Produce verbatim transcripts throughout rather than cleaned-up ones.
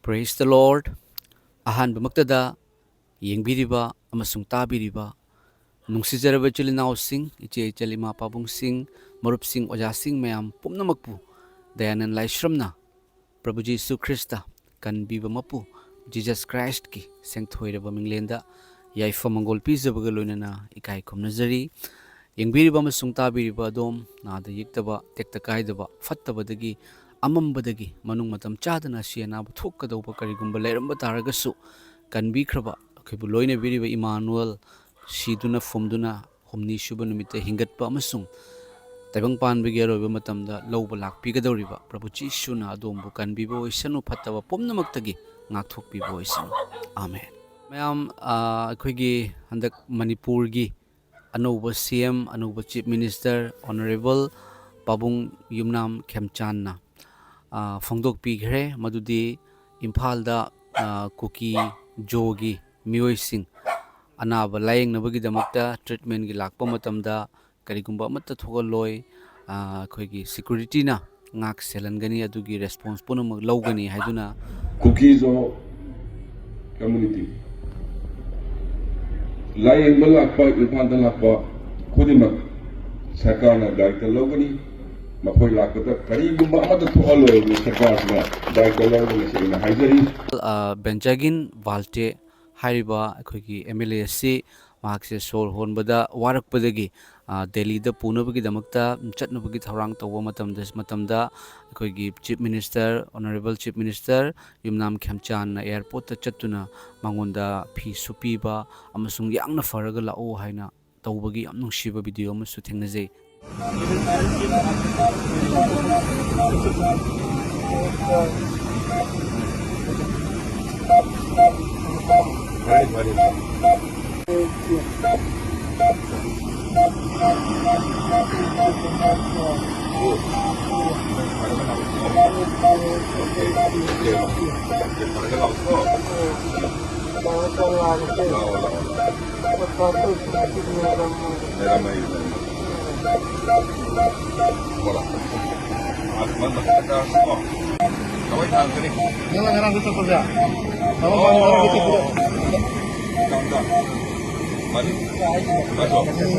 Praise the Lord. ꯑꯍꯥꯟꯕꯃꯛꯇꯗ ꯌꯦꯡꯕꯤꯔꯤꯕ ꯑꯃꯁꯨꯡ ꯇꯥꯕꯤꯔꯤꯕ ꯅꯨꯡꯁꯤꯖꯔꯕ ꯏꯆꯤꯜ ꯏꯅꯥꯎꯁꯤꯡ, ꯏꯆꯦ ꯏꯆꯜ, ꯏꯃꯥ ꯄꯥꯕꯨꯡꯁꯤꯡ, ꯃꯔꯨꯞꯁꯤꯡ, ꯑꯣꯖꯥꯁꯤꯡ ꯃꯌꯥꯝ ꯄꯨꯝꯅꯃꯛꯄꯨ ꯗꯌꯥꯅꯟ ꯂꯥꯏꯁ꯭ꯔꯝꯅ ꯄ꯭ꯔꯚꯨ ꯖꯤꯁꯨ ꯈ꯭ꯔꯤꯁꯇ ꯀꯟꯕꯤꯕ ꯃꯄꯨ ꯖꯤꯖꯁ ꯈ꯭ꯔꯥꯏꯁ꯭ꯠꯀꯤ ꯁꯦꯡꯊꯣꯏꯔꯕ ꯃꯤꯡꯂꯦꯟꯗ ꯌꯥꯏꯐ ꯃꯪꯒꯣꯜ ꯄꯤꯖꯕꯒ ꯂꯣꯏꯅꯅ ꯏꯀꯥꯏ ꯈꯨꯝꯅꯖꯔꯤ꯫ ꯌꯦꯡꯕꯤꯔꯤꯕ ꯑꯃꯁꯨꯡ ꯇꯥꯕꯤꯔꯤꯕ ꯑꯗꯣꯝ ꯅꯥꯗ ꯌꯦꯛꯇꯕ, ꯇꯦꯛꯇ ꯀꯥꯏꯗꯕ, ꯐꯠꯇꯕꯗꯒꯤ, ꯑꯃꯝꯕꯗꯒꯤ, ꯃꯅꯨꯡ ꯃꯇꯝ ꯆꯥꯗꯅ ꯑꯁꯤ ꯑꯅꯥꯕ ꯊꯣꯛꯀꯗꯧꯕ ꯀꯔꯤꯒꯨꯝꯕ ꯂꯩꯔꯝꯕ ꯇꯥꯔꯒꯁꯨ, ꯀꯟꯕꯤꯈ꯭ꯔꯕ ꯑꯩꯈꯣꯏꯕꯨ ꯂꯣꯏꯅꯕꯤꯔꯤꯕ ꯏꯃꯥꯅꯨꯑꯦꯜ, ꯁꯤꯗꯨꯅ ꯐꯨꯝꯗꯨꯅ ꯍꯨꯝꯅꯤ ꯁꯨꯕ ꯅꯨꯃꯤꯠꯇ ꯍꯤꯡꯒꯠꯄ ꯑꯃꯁꯨꯡ ꯇꯥꯏꯕꯪ ꯄꯥꯟꯕꯒꯤ ꯑꯔꯣꯏꯕ ꯃꯇꯝꯗ ꯂꯧꯕ ꯂꯥꯛꯄꯤꯒꯗꯧꯔꯤꯕ ꯄ꯭ꯔꯚꯨ ꯖꯤꯁꯨꯅ ꯑꯗꯣꯝꯕꯨ ꯀꯟꯕꯤꯕ ꯑꯣꯏꯁꯅꯨ, ꯐꯠꯇꯕ ꯄꯨꯝꯅꯃꯛꯇꯒꯤ ꯉꯥꯛꯊꯣꯛꯄꯤꯕ ꯑꯣꯏꯁꯅꯨ꯫ ꯑꯥꯃꯦꯟ꯫ ꯃꯌꯥꯝ, ꯑ, ꯑꯩꯈꯣꯏꯒꯤ ꯍꯟꯗꯛ ꯃꯅꯤꯄꯨꯔꯒꯤ ꯑꯅꯧꯕ ꯁꯤ ꯑꯦꯝ, ꯑꯅꯧꯕ ꯆꯤꯐ ꯃꯤꯅꯤꯁꯇꯔ, ꯑꯣꯅꯔꯦꯕꯜ ꯄꯥꯕꯨꯡ ꯌꯨꯝꯅꯥꯝ ꯈꯦꯝꯆꯥꯟꯅ, ꯑ, ꯐꯣꯡꯗꯣꯛꯄꯤꯈ꯭ꯔꯦ꯫ ꯃꯗꯨꯗꯤ ꯏꯝꯐꯥꯜꯗ, ꯑ, ꯀꯨꯀꯤ ꯖꯣꯒꯤ ꯃꯤꯑꯣꯏꯁꯤꯡ ꯑꯅꯥꯕ ꯂꯥꯌꯦꯡꯅꯕꯒꯤꯗꯃꯛꯇ ꯇ꯭ꯔꯤꯠꯃꯦꯟꯒꯤ ꯂꯥꯛꯄ ꯃꯇꯝꯗ ꯀꯔꯤꯒꯨꯝꯕ ꯑꯃꯠꯇ ꯊꯣꯛꯍꯜꯂꯣꯏ, ꯑ, ꯑꯩꯈꯣꯏꯒꯤ ꯁꯦꯀ꯭ꯌꯨꯔꯤꯇꯤꯅ ꯉꯥꯛ ꯁꯦꯜꯍꯟꯒꯅꯤ, ꯑꯗꯨꯒꯤ ꯔꯦꯁꯄꯣꯟꯁ ꯄꯨꯝꯅꯃꯛ ꯂꯧꯒꯅꯤ ꯍꯥꯏꯗꯨꯅ ꯀꯨꯀꯤ ꯖꯣ ꯀꯝꯃ꯭ꯌꯨꯅꯤꯇꯤ ꯂꯥꯌꯦꯡꯕ ꯂꯥꯛꯄ, ꯏꯝꯐꯥꯜꯗ ꯂꯥꯛꯄ ꯈꯨꯗꯤꯡꯃꯛ ꯁꯔꯀꯥꯔꯅ ꯗꯥꯏꯇ ꯂꯧꯒꯅꯤ꯫ ꯃꯈꯣꯏ ꯂꯥꯛꯄꯗ ꯀꯔꯤꯒꯨꯝꯕ ꯑꯃꯠꯇ ꯊꯣꯛꯍꯜꯂꯣꯏ ꯍꯥꯏꯕꯗꯨ ꯁꯔꯀꯥꯔꯁꯤꯅ ꯗꯥꯏꯇ ꯂꯧꯒꯅꯤ ꯍꯥꯏꯅ ꯍꯥꯏꯖꯔꯤ꯫ ꯑ, ꯕꯦꯟꯖꯥꯒꯤꯟ ꯚꯥꯜꯇꯦ ꯍꯥꯏꯔꯤꯕ ꯑꯩꯈꯣꯏꯒꯤ ꯑꯦꯝ ꯑꯦꯜ ꯑꯦ ꯑꯁꯤ ꯃꯍꯥꯛꯁꯦ ꯁꯣꯔ ꯍꯣꯟꯕꯗ ꯋꯥꯔꯛꯄꯗꯒꯤ, ꯑ, ꯗꯦꯜꯂꯤꯗ ꯄꯨꯅꯕꯒꯤꯗꯃꯛꯇ ꯆꯠꯅꯕꯒꯤ ꯊꯧꯔꯥꯡ ꯇꯧꯕ ꯃꯇꯝꯗ, ꯃꯇꯝꯗ ꯑꯩꯈꯣꯏꯒꯤ chief minister, honourable chief minister Yumnam ꯈꯦꯝꯆꯥꯟꯅ ꯑꯦꯌꯥꯔꯄꯣꯔꯠꯇ ꯆꯠꯇꯨꯅ ꯃꯉꯣꯟꯗ ꯐꯤ ꯁꯨꯄꯤꯕ ꯑꯃꯁꯨꯡ ꯌꯥꯝꯅ ꯐꯔꯒ ꯂꯥꯛꯎ ꯍꯥꯏꯅ ꯇꯧꯕꯒꯤ ꯌꯥꯝ ꯅꯨꯡꯁꯤꯕ ꯚꯤꯗꯤꯑꯣ ꯑꯃꯁꯨ ꯊꯦꯡꯅꯖꯩ꯫ ꯅꯪꯅ ꯉꯔꯥꯡꯁꯨ ꯆꯠꯄꯁꯦ? ꯊꯕꯛ ꯄꯥꯏꯕ ꯉꯔꯥꯡꯁꯨ ꯆꯠꯄꯗꯣ?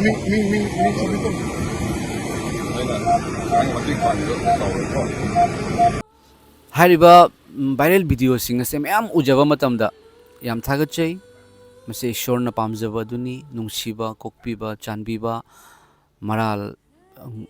ꯃꯤ, ꯃꯤ, ꯃꯤ, ꯃꯤ ꯆꯠꯄꯗꯣ? ꯍꯥꯏꯔꯤꯕ, ꯎꯝ, viral videoꯁꯤꯡ ꯑꯁꯦ ꯃꯌꯥꯝ ꯎꯖꯕ ꯃꯇꯝꯗ ꯌꯥꯝ ꯊꯥꯒꯠꯆꯩ꯫ ꯃꯁꯤ ꯏꯁꯣꯔꯅ ꯄꯥꯝꯖꯕ ꯑꯗꯨꯅꯤ, ꯅꯨꯡꯁꯤꯕ, ꯀꯣꯛꯄꯤꯕ, ꯆꯥꯟꯕꯤꯕ, ꯃꯔꯥꯜ,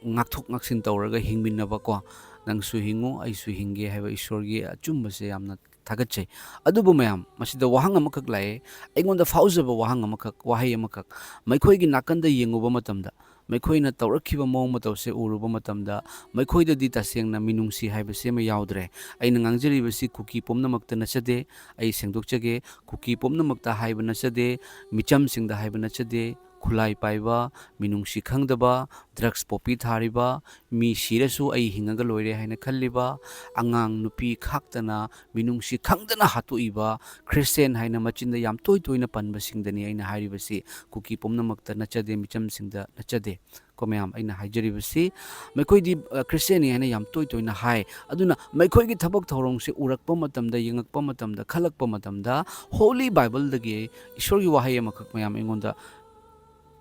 ꯉꯥꯛꯊꯣꯛ ꯉꯥꯛꯁꯤꯟ ꯇꯧꯔꯒ ꯍꯤꯡꯃꯤꯟꯅꯕꯀꯣ꯫ ꯅꯪꯁꯨ ꯍꯤꯡꯉꯨ, ꯑꯩꯁꯨ ꯍꯤꯡꯒꯦ ꯍꯥꯏꯕ ꯏꯁꯣꯔꯒꯤ ꯑꯆꯨꯝꯕꯁꯦ ꯌꯥꯝꯅ ꯊꯥꯒꯠꯆꯩ꯫ ꯑꯗꯨꯕꯨ ꯃꯌꯥꯝ, ꯃꯁꯤꯗ ꯋꯥꯍꯪ ꯑꯃꯈꯛ ꯂꯥꯛꯑꯦ꯫ ꯑꯩꯉꯣꯟꯗ ꯐꯥꯎꯖꯕ ꯋꯥꯍꯪ ꯑꯃꯈꯛ, ꯋꯥꯍꯩ ꯑꯃꯈꯛ, ꯃꯈꯣꯏꯒꯤ ꯅꯥꯀꯟꯗ ꯌꯦꯡꯉꯨꯕ ꯃꯇꯝꯗ, ꯃꯈꯣꯏꯅ ꯇꯧꯔꯛꯈꯤꯕ ꯃꯑꯣꯡ ꯃꯇꯧꯁꯦ ꯎꯔꯨꯕ ꯃꯇꯝꯗ, ꯃꯈꯣꯏꯗꯗꯤ ꯇꯁꯦꯡꯅ ꯃꯤꯅꯨꯡꯁꯤ ꯍꯥꯏꯕꯁꯤ ꯑꯃ ꯌꯥꯎꯗ꯭ꯔꯦ꯫ ꯑꯩꯅ ꯉꯥꯡꯖꯔꯤꯕꯁꯤ ꯀꯨꯀꯤ ꯄꯨꯝꯅꯃꯛꯇ ꯅꯠꯆꯗꯦ꯫ ꯑꯩ ꯁꯦꯡꯗꯣꯛꯆꯒꯦ, ꯀꯨꯀꯤ ꯄꯨꯝꯅꯃꯛꯇ ꯍꯥꯏꯕ ꯅꯠꯆꯗꯦ, ꯃꯤꯆꯝꯁꯤꯡꯗ ꯍꯥꯏꯕ ꯅꯠꯆꯗꯦ꯫ ꯈꯨꯠꯂꯥꯏ ꯄꯥꯏꯕ, ꯃꯤꯅꯨꯡꯁꯤ ꯈꯪꯗꯕ, drugs poppy ꯊꯥꯔꯤꯕ, ꯃꯤ ꯁꯤꯔꯁꯨ ꯑꯩ ꯍꯤꯡꯉꯒ ꯂꯣꯏꯔꯦ ꯍꯥꯏꯅ ꯈꯜꯂꯤꯕ, ꯑꯉꯥꯡ ꯅꯨꯄꯤ ꯈꯥꯛꯇꯅ ꯃꯤꯅꯨꯡꯁꯤ ꯈꯪꯗꯅ ꯍꯥꯠꯇꯣꯛꯏꯕ, Christian ꯍꯥꯏꯅ ꯃꯆꯤꯟꯗ ꯌꯥꯝ ꯇꯣꯏ ꯇꯣꯏꯅ ꯄꯟꯕꯁꯤꯡꯗꯅꯤ ꯑꯩꯅ ꯍꯥꯏꯔꯤꯕꯁꯤ꯫ ꯀꯨꯀꯤ ꯄꯨꯝꯅꯃꯛꯇ ꯅꯠꯆꯗꯦ, ꯃꯤꯆꯝꯁꯤꯡꯗ ꯅꯠꯆꯗꯦ꯫ ꯀꯣ ꯃꯌꯥꯝ, ꯑꯩꯅ ꯍꯥꯏꯖꯔꯤꯕꯁꯤ, ꯃꯈꯣꯏꯗꯤ, ꯑ, Christianꯅꯤ ꯍꯥꯏꯅ ꯌꯥꯝ ꯇꯣꯏ ꯇꯣꯏꯅ ꯍꯥꯏ꯫ ꯑꯗꯨꯅ ꯃꯈꯣꯏꯒꯤ ꯊꯕꯛ ꯊꯧꯔꯝꯁꯦ ꯎꯔꯛꯄ ꯃꯇꯝꯗ, ꯌꯦꯡꯉꯛꯄ ꯃꯇꯝꯗ, ꯈꯜꯂꯛꯄ ꯃꯇꯝꯗ, Holy Bibleꯗꯒꯤ ꯏꯁꯣꯔꯒꯤ ꯋꯥꯍꯩ ꯑꯃꯈꯛ ꯃꯌꯥꯝ ꯑꯩꯉꯣꯟꯗ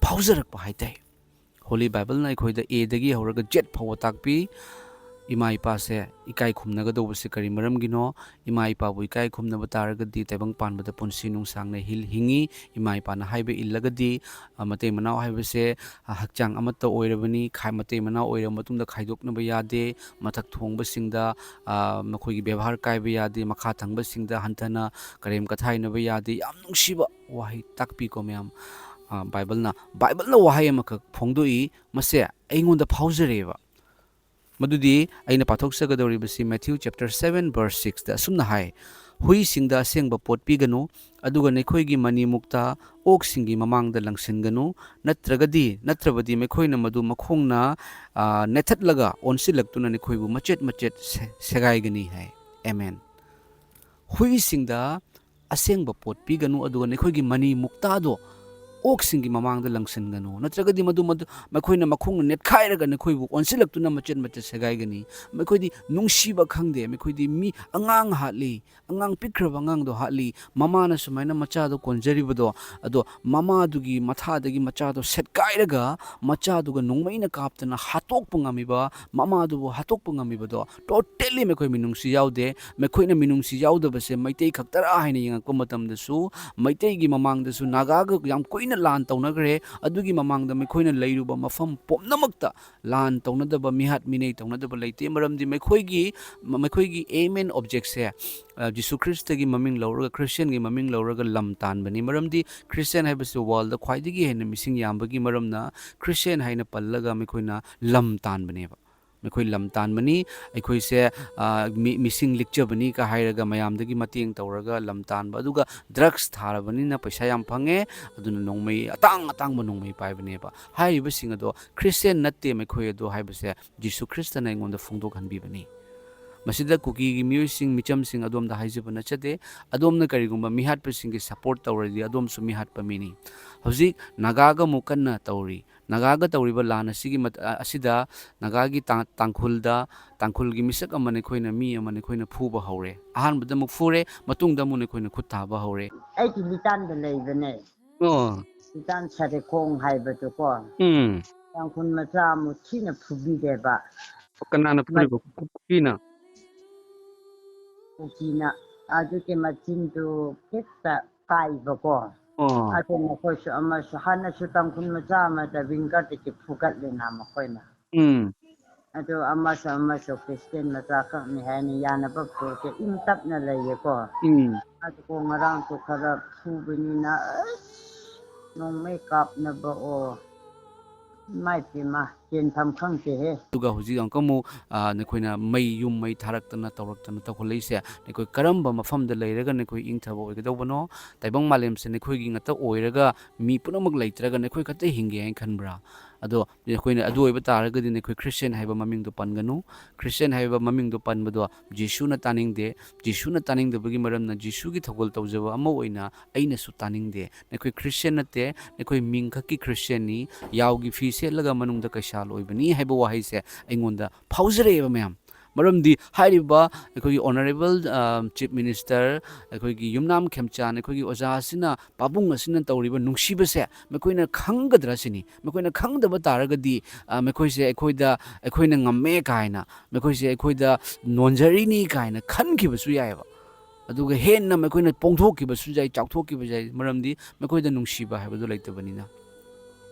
ꯐꯥꯎꯖꯔꯛꯄ ꯍꯥꯏꯇꯥꯏ꯫ Holy Bibleꯅ ꯑꯩꯈꯣꯏꯗ Aꯗꯒꯤ ꯍꯧꯔꯒ Z ꯐꯥꯎꯕ ꯇꯥꯛꯄꯤ꯫ ꯏꯃꯥ ꯏꯄꯥꯁꯦ ꯏꯀꯥꯏ ꯈꯨꯝꯅꯒꯗꯧꯕꯁꯦ ꯀꯔꯤ ꯃꯔꯝꯒꯤꯅꯣ? ꯏꯃꯥ ꯏꯄꯥꯕꯨ ꯏꯀꯥꯏ ꯈꯨꯝꯅꯕ ꯇꯥꯔꯒꯗꯤ ꯇꯥꯏꯕꯪ ꯄꯥꯟꯕꯗ ꯄꯨꯟꯁꯤ ꯅꯨꯡꯁꯥꯡꯅ ꯍꯤꯜ-, ꯍꯤꯡꯉꯤ꯫ ꯏꯃꯥ ꯏꯄꯥꯅ ꯍꯥꯏꯕ ꯏꯜꯂꯒꯗꯤ, ꯑ, ꯃꯇꯩ ꯃꯅꯥꯎ ꯍꯥꯏꯕꯁꯦ, ꯑ, ꯍꯛꯆꯥꯡ ꯑꯃꯠꯇ ꯑꯣꯏꯔꯕꯅꯤ꯫ ꯈꯥꯏ-, ꯃꯇꯩ ꯃꯅꯥꯎ ꯑꯣꯏꯔꯕ ꯃꯇꯨꯡꯗ ꯈꯥꯏꯗꯣꯛꯅꯕ ꯌꯥꯗꯦ꯫ ꯃꯊꯛ ꯊꯣꯡꯕꯁꯤꯡꯗ, ꯑ, ꯃꯈꯣꯏꯒꯤ ꯕꯦꯕꯥꯔ ꯀꯥꯏꯕ ꯌꯥꯗꯦ꯫ ꯃꯈꯥ ꯊꯪꯕꯁꯤꯡꯗ ꯍꯟꯊꯅ ꯀꯔꯦꯝ ꯀꯊꯥꯏꯅꯕ ꯌꯥꯗꯦ꯫ ꯌꯥꯝ ꯅꯨꯡꯁꯤꯕ ꯋꯥꯍꯩ ꯇꯥꯛꯄꯤꯀꯣ ꯃꯌꯥꯝ꯫ ꯑ, ꯕꯥꯏꯕꯜꯅ, ꯕꯥꯏꯕꯜꯅ ꯋꯥꯍꯩ ꯑꯃꯈꯛ ꯐꯣꯡꯗꯣꯛꯏ, ꯃꯁꯦ ꯑꯩꯉꯣꯟꯗ ꯐꯥꯎꯖꯔꯦꯕ꯫ ꯃꯗꯨꯗꯤ ꯑꯩꯅ ꯄꯥꯊꯣꯛꯆꯒꯗꯧꯔꯤꯕꯁꯤ Matthew chapter seven verse sixꯇ ꯑꯁꯨꯝꯅ ꯍꯥꯏ, "ꯍꯨꯏꯁꯤꯡꯗ ꯑꯁꯦꯡꯕ ꯄꯣꯠ ꯄꯤꯒꯅꯨ, ꯑꯗꯨꯒ ꯅꯈꯣꯏꯒꯤ ꯃꯅꯤ ꯃꯨꯛꯇ ꯑꯣꯛꯁꯤꯡꯒꯤ ꯃꯃꯥꯡꯗ ꯂꯪꯁꯤꯟꯒꯅꯨ, ꯅꯠꯇ꯭ꯔꯒꯗꯤ, ꯅꯠꯇ꯭ꯔꯕꯗꯤ ꯃꯈꯣꯏꯅ ꯃꯗꯨ ꯃꯈꯣꯡꯅ, ꯑ, ꯅꯦꯠꯊꯠꯂꯒ ꯑꯣꯟꯁꯤꯜꯂꯛꯇꯨꯅ ꯅꯈꯣꯏꯕꯨ ꯃꯆꯦꯠ ꯃꯆꯦꯠ ꯁꯦ-, ꯁꯦꯒꯥꯏꯒꯅꯤ" ꯍꯥꯏ꯫ ꯑꯦꯃꯦꯟ꯫ ꯍꯨꯏꯁꯤꯡꯗ ꯑꯁꯦꯡꯕ ꯄꯣꯠ ꯄꯤꯒꯅꯨ, ꯑꯗꯨꯒ ꯅꯈꯣꯏꯒꯤ ꯃꯅꯤ ꯃꯨꯛꯇꯥꯗꯣ ꯑꯣꯛꯁꯤꯡꯒꯤ ꯃꯃꯥꯡꯗ ꯂꯪꯁꯤꯟꯒꯅꯨ, ꯅꯠꯇ꯭ꯔꯒꯗꯤ ꯃꯗꯨ, ꯃꯗꯨ ꯃꯈꯣꯏꯅ ꯃꯈꯣꯡꯅ ꯅꯦꯠꯈꯥꯏꯔꯒ ꯅꯈꯣꯏꯕꯨ ꯑꯣꯟꯁꯤꯜꯂꯛꯇꯨꯅ ꯃꯆꯦꯠ ꯃꯆꯦꯠ ꯁꯦꯒꯥꯏꯒꯅꯤ꯫ ꯃꯈꯣꯏꯗꯤ ꯅꯨꯡꯁꯤꯕ ꯈꯪꯗꯦ, ꯃꯈꯣꯏꯗꯤ ꯃꯤ ꯑꯉꯥꯡ ꯍꯥꯠꯂꯤ, ꯑꯉꯥꯡ ꯄꯤꯛꯈ꯭ꯔꯕ ꯑꯉꯥꯡꯗꯣ ꯍꯥꯠꯂꯤ꯫ ꯃꯃꯥꯅ ꯁꯨꯃꯥꯏꯅ ꯃꯆꯥꯗꯣ ꯀꯣꯟꯖꯔꯤꯕꯗꯣ, ꯑꯗꯣ ꯃꯃꯥꯗꯨꯒꯤ ꯃꯊꯥꯗꯒꯤ ꯃꯆꯥꯗꯣ ꯁꯦꯠꯀꯥꯏꯔꯒ ꯃꯆꯥꯗꯨꯒ ꯅꯣꯡꯃꯩꯅ ꯀꯥꯞꯇꯅ ꯍꯥꯠꯇꯣꯛꯄ ꯉꯝꯃꯤꯕ, ꯃꯃꯥꯗꯨꯕꯨ ꯍꯥꯠꯇꯣꯛꯄ ꯉꯝꯃꯤꯕꯗꯣ totally ꯃꯈꯣꯏ ꯃꯤꯅꯨꯡꯁꯤ ꯌꯥꯎꯗꯦ꯫ ꯃꯈꯣꯏꯅ ꯃꯤꯅꯨꯡꯁꯤ ꯌꯥꯎꯗꯕꯁꯦ ꯃꯩꯇꯩ ꯈꯛꯇꯔꯥ ꯍꯥꯏꯅ ꯌꯦꯡꯉꯛꯄ ꯃꯇꯝꯗꯁꯨ, ꯃꯩꯇꯩꯒꯤ ꯃꯃꯥꯡꯗꯁꯨ ꯅꯥꯒꯥꯒ ꯌꯥꯝ ꯀꯨꯏꯅ ꯂꯥꯟ ꯇꯧꯅꯈ꯭ꯔꯦ꯫ ꯑꯗꯨꯒꯤ ꯃꯃꯥꯡꯗ ꯃꯈꯣꯏꯅ ꯂꯩꯔꯨꯕ ꯃꯐꯝ ꯄꯨꯝꯅꯃꯛꯇ ꯂꯥꯟ ꯇꯧꯅꯗꯕ, ꯃꯤꯍꯥꯠ ꯃꯤꯅꯩ ꯇꯧꯅꯗꯕ ꯂꯩꯇꯦ꯫ ꯃꯔꯝꯗꯤ ꯃꯈꯣꯏꯒꯤ, ꯃꯈꯣꯏꯒꯤ aim and objectꯁꯦ, ꯑ, ꯖꯤꯁꯨ ꯈ꯭ꯔꯤꯁꯇꯒꯤ ꯃꯃꯤꯡ ꯂꯧꯔꯒ, ꯈ꯭ꯔꯤꯁꯇꯤꯌꯥꯟꯒꯤ ꯃꯃꯤꯡ ꯂꯧꯔꯒ ꯂꯝ ꯇꯥꯟꯕꯅꯤ꯫ ꯃꯔꯝꯗꯤ ꯈ꯭ꯔꯤꯁꯇꯤꯌꯥꯟ ꯍꯥꯏꯕꯁꯤ worldꯗ ꯈ꯭ꯋꯥꯏꯗꯒꯤ ꯍꯦꯟꯅ ꯃꯤꯁꯤꯡ ꯌꯥꯝꯕꯒꯤ ꯃꯔꯝꯅ ꯈ꯭ꯔꯤꯁꯇꯤꯌꯥꯟ ꯍꯥꯏꯅ ꯄꯜꯂꯒ ꯃꯈꯣꯏꯅ ꯂꯝ ꯇꯥꯟꯕꯅꯦꯕ꯫ ꯃꯈꯣꯏ ꯂꯝ ꯇꯥꯟꯕꯅꯤ, ꯑꯩꯈꯣꯏꯁꯦ, ꯑ, ꯃꯤ-, ꯃꯤꯁꯤꯡ ꯂꯤꯛꯆꯕꯅꯤ ꯀ ꯍꯥꯏꯔꯒ ꯃꯌꯥꯝꯗꯒꯤ ꯃꯇꯦꯡ ꯇꯧꯔꯒ ꯂꯝ ꯇꯥꯟꯕ, ꯑꯗꯨꯒ drugs ꯊꯥꯔꯕꯅꯤꯅ ꯄꯩꯁꯥ ꯌꯥꯝ ꯐꯪꯉꯦ, ꯑꯗꯨꯅ ꯅꯣꯡꯃꯩ, ꯑꯇꯥꯡ ꯑꯇꯥꯡꯕ ꯅꯣꯡꯃꯩ ꯄꯥꯏꯕꯅꯦꯕ꯫ ꯍꯥꯏꯔꯤꯕꯁꯤꯡ ꯑꯗꯣ ꯈ꯭ꯔꯤꯁꯇꯤꯌꯥꯟ ꯅꯠꯇꯦ ꯃꯈꯣꯏ ꯑꯗꯣ ꯍꯥꯏꯕꯁꯦ ꯖꯤꯁꯨ ꯈ꯭ꯔꯤꯁꯇꯅ ꯑꯩꯉꯣꯟꯗ ꯐꯣꯡꯗꯣꯛꯍꯟꯕꯤꯕꯅꯤ꯫ ꯃꯁꯤꯗ ꯀꯨꯀꯤꯒꯤ ꯃꯤꯑꯣꯏꯁꯤꯡ, ꯃꯤꯆꯝꯁꯤꯡ ꯑꯗꯣꯝꯗ ꯍꯥꯏꯖꯕ ꯅꯠꯆꯗꯦ꯫ ꯑꯗꯣꯝꯅ ꯀꯔꯤꯒꯨꯝꯕ ꯃꯤꯍꯥꯠꯄꯁꯤꯡꯒꯤ support ꯇꯧꯔꯗꯤ ꯑꯗꯣꯝꯁꯨ ꯃꯤꯍꯥꯠꯄ ꯃꯤꯅꯤ꯫ ꯍꯧꯖꯤꯛ ꯅꯥꯒꯥꯒ ꯑꯃꯨꯛ ꯀꯟꯅ ꯇꯧꯔꯤ꯫ ꯅꯥꯒꯥꯒ ꯇꯧꯔꯤꯕ ꯂꯥꯟ ꯑꯁꯤꯒꯤ ꯃꯠ-, ꯑ, ꯑꯁꯤꯗ ꯅꯥꯒꯥꯒꯤ ꯇꯥ-, ꯇꯥꯡꯈꯨꯜꯗ, ꯇꯥꯡꯈꯨꯜꯒꯤ ꯃꯤꯁꯛ ꯑꯃ ꯅꯈꯣꯏꯅ, ꯃꯤ ꯑꯃ ꯅꯈꯣꯏꯅ ꯐꯨꯕ ꯍꯧꯔꯦ꯫ ꯑꯍꯥꯟꯕꯗ ꯑꯃꯨꯛ ꯐꯨꯔꯦ, ꯃꯇꯨꯡꯗ ꯑꯃꯨꯛ ꯅꯈꯣꯏꯅ ꯈꯨꯠ ꯊꯥꯕ ꯍꯧꯔꯦ꯫ ꯑꯩꯒꯤ ꯂꯤꯇꯥꯟꯗ ꯂꯩꯕꯅꯦ꯫ ꯑꯣ꯫ ꯂꯤꯇꯥꯟ ꯁꯔꯦꯈꯣꯡ ꯍꯥꯏꯕꯗꯨꯀꯣ꯫ ꯎꯝ꯫ ꯇꯥꯡꯈꯨꯜ ꯃꯆꯥ ꯑꯃꯨꯛ ꯊꯤꯅ ꯐꯨꯕꯤꯔꯦꯕ꯫ ꯀꯅꯥꯅ ꯐꯨꯔꯤꯕ? ꯀꯨꯀꯤꯅ? ꯀꯨꯀꯤꯅ꯫ ꯑꯗꯨꯒꯤ ꯃꯆꯤꯟꯗꯨ ꯍꯦꯛꯇ ꯀꯥꯏꯕꯀꯣ꯫ ꯑꯣ꯫ ꯑꯗꯨ ꯃꯈꯣꯏꯁꯨ ꯑꯃꯁꯨ, ꯍꯥꯟꯅꯁꯨ ꯇꯥꯡꯈꯨꯜ ꯃꯆꯥ ꯑꯃꯗ ꯋꯤꯡꯒꯔꯗꯒꯤ ꯐꯨꯒꯠꯂꯦꯅ ꯃꯈꯣꯏꯅ꯫ ꯎꯝ꯫ ꯑꯗꯨ ꯑꯃꯁꯨ, ꯑꯃꯁꯨ ꯈ꯭ꯔꯤꯁꯇꯤꯌꯥꯟ ꯃꯆꯥꯈꯛꯅꯤ ꯍꯥꯏꯅ ꯌꯥꯅꯕ ꯄꯨꯔꯛꯀꯦ, ꯏꯪ ꯇꯞꯅ ꯂꯩꯌꯦꯀꯣ꯫ ꯎꯝ꯫ ꯑꯗꯨꯕꯨ ꯉꯔꯥꯡꯁꯨ ꯈꯔ ꯐꯨꯕꯅꯤꯅ, ꯑꯁ, ꯅꯣꯡꯃꯩ ꯀꯥꯞꯅꯕ ꯑꯣ꯫ ꯏꯃꯥꯏ ꯄꯦꯝꯃ, ꯆꯦꯟꯐꯝ ꯈꯪꯗꯦꯍꯦ꯫ ꯑꯗꯨꯒ ꯍꯧꯖꯤꯛ ꯑꯃꯨꯛꯀ ꯑꯃꯨꯛ, ꯑ, ꯅꯈꯣꯏꯅ ꯃꯩ, ꯌꯨꯝ ꯃꯩ ꯊꯥꯔꯛꯇꯅ ꯇꯧꯔꯛꯇꯅ ꯇꯧꯈꯠꯂꯛꯏꯁꯦ, ꯅꯈꯣꯏ ꯀꯔꯝꯕ ꯃꯐꯝꯗ ꯂꯩꯔꯒ ꯅꯈꯣꯏ ꯏꯪꯊꯕ ꯑꯣꯏꯒꯗꯧꯕꯅꯣ? ꯇꯥꯏꯕꯪ ꯃꯥꯂꯦꯝꯁꯦ ꯅꯈꯣꯏꯒꯤ ꯉꯥꯛꯇ ꯑꯣꯏꯔꯒ ꯃꯤ ꯄꯨꯝꯅꯃꯛ ꯂꯩꯇ꯭ꯔꯒ ꯅꯈꯣꯏ ꯈꯛꯇ ꯍꯤꯡꯒꯦ ꯍꯥꯏꯅ ꯈꯟꯕ꯭ꯔꯥ? ꯑꯗꯣ ꯑꯩꯈꯣꯏꯅ ꯑꯗꯨ ꯑꯣꯏꯕ ꯇꯥꯔꯒꯗꯤ ꯅꯈꯣꯏ ꯈ꯭ꯔꯤꯁꯇꯤꯌꯥꯟ ꯍꯥꯏꯕ ꯃꯃꯤꯡꯗꯣ ꯄꯟꯒꯅꯨ꯫ ꯈ꯭ꯔꯤꯁꯇꯤꯌꯥꯟ ꯍꯥꯏꯕ ꯃꯃꯤꯡꯗꯣ ꯄꯟꯕꯗꯣ ꯖꯤꯁꯨꯅ ꯇꯥꯅꯤꯡꯗꯦ꯫ ꯖꯤꯁꯨꯅ ꯇꯥꯅꯤꯡꯗꯕꯒꯤ ꯃꯔꯝꯅ ꯖꯤꯁꯨꯒꯤ ꯊꯧꯒꯜ ꯇꯧꯖꯕ ꯑꯃ ꯑꯣꯏꯅ ꯑꯩꯅꯁꯨ ꯇꯥꯅꯤꯡꯗꯦ꯫ ꯅꯈꯣꯏ ꯈ꯭ꯔꯤꯁꯇꯤꯌꯥꯟ ꯅꯠꯇꯦ, ꯅꯈꯣꯏ ꯃꯤꯡꯈꯛꯀꯤ ꯈ꯭ꯔꯤꯁꯇꯤꯌꯥꯟꯅꯤ, ꯌꯥꯎꯒꯤ ꯐꯤ ꯁꯦꯠꯂꯒ ꯃꯅꯨꯡꯗ ꯀꯩꯁꯥꯜ ꯑꯣꯏꯕꯅꯤ ꯍꯥꯏꯕ ꯋꯥꯍꯩꯁꯦ ꯑꯩꯉꯣꯟꯗ ꯐꯥꯎꯖꯔꯛꯑꯦꯕ ꯃꯌꯥꯝ꯫ ꯃꯔꯝꯗꯤ ꯍꯥꯏꯔꯤꯕ ꯑꯩꯈꯣꯏꯒꯤ ꯑꯣꯅꯔꯦꯕꯜ ꯆꯤꯐ ꯃꯤꯅꯤꯁꯇꯔ, ꯑꯩꯈꯣꯏꯒꯤ ꯌꯨꯝꯅꯥꯝ ꯈꯦꯝꯆꯥꯟ, ꯑꯩꯈꯣꯏꯒꯤ ꯑꯣꯖꯥ ꯑꯁꯤꯅ, ꯄꯥꯕꯨꯡ ꯑꯁꯤꯅ ꯇꯧꯔꯤꯕ ꯅꯨꯡꯁꯤꯕꯁꯦ ꯃꯈꯣꯏꯅ ꯈꯪꯒꯗ꯭ꯔꯥ ꯁꯤꯅꯤ꯫ ꯃꯈꯣꯏꯅ ꯈꯪꯗꯕ ꯇꯥꯔꯒꯗꯤ, ꯑ, ꯃꯈꯣꯏꯁꯦ ꯑꯩꯈꯣꯏꯗ, ꯑꯩꯈꯣꯏꯅ ꯉꯝꯃꯦ ꯀꯥꯏꯅ, ꯃꯈꯣꯏꯁꯦ ꯑꯩꯈꯣꯏꯗ ꯅꯣꯟꯖꯔꯤꯅꯤ ꯀꯥꯏꯅ ꯈꯟꯈꯤꯕꯁꯨ ꯌꯥꯏꯑꯕ꯫ ꯑꯗꯨꯒ ꯍꯦꯟꯅ ꯃꯈꯣꯏꯅ ꯄꯣꯡꯊꯣꯛꯈꯤꯕꯁꯨ ꯌꯥꯏ, ꯆꯥꯎꯊꯣꯛꯈꯤꯕꯁꯨ ꯌꯥꯏ, ꯃꯔꯝꯗꯤ ꯃꯈꯣꯏꯗ ꯅꯨꯡꯁꯤꯕ ꯍꯥꯏꯕꯗꯨ ꯂꯩꯇꯕꯅꯤꯅ꯫